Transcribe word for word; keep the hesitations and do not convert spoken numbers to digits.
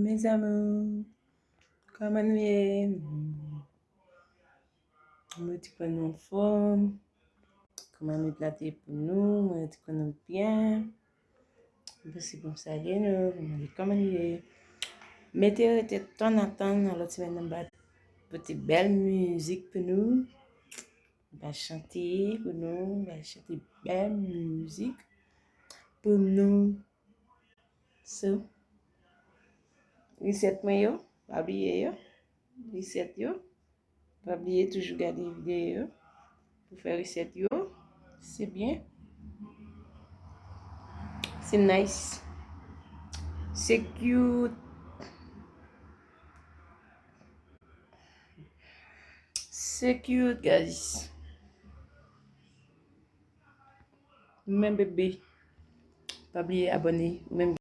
Mes amours, kòman nou ye? Mwen te kwè nou anfòm. Kòman nou plante pou nou? Mwen te kwè nou byen. Mwen se pou m salye nou. Mwen di kòman nou ye? Mete rete tann atann nan lòt semèn nan ba pote bèl mizik pou nou. Ba chante pou nou, ba chante bèl mizik pou nou. So, resèt mwen yo, pa bliye yo. Resèt yo, pa bliye toujou gade videyo yo pou fè resèt yo. Se byen. Se nice. Se cute. Se cute, guys. Men bebe, pa bliye abòne. Ou menm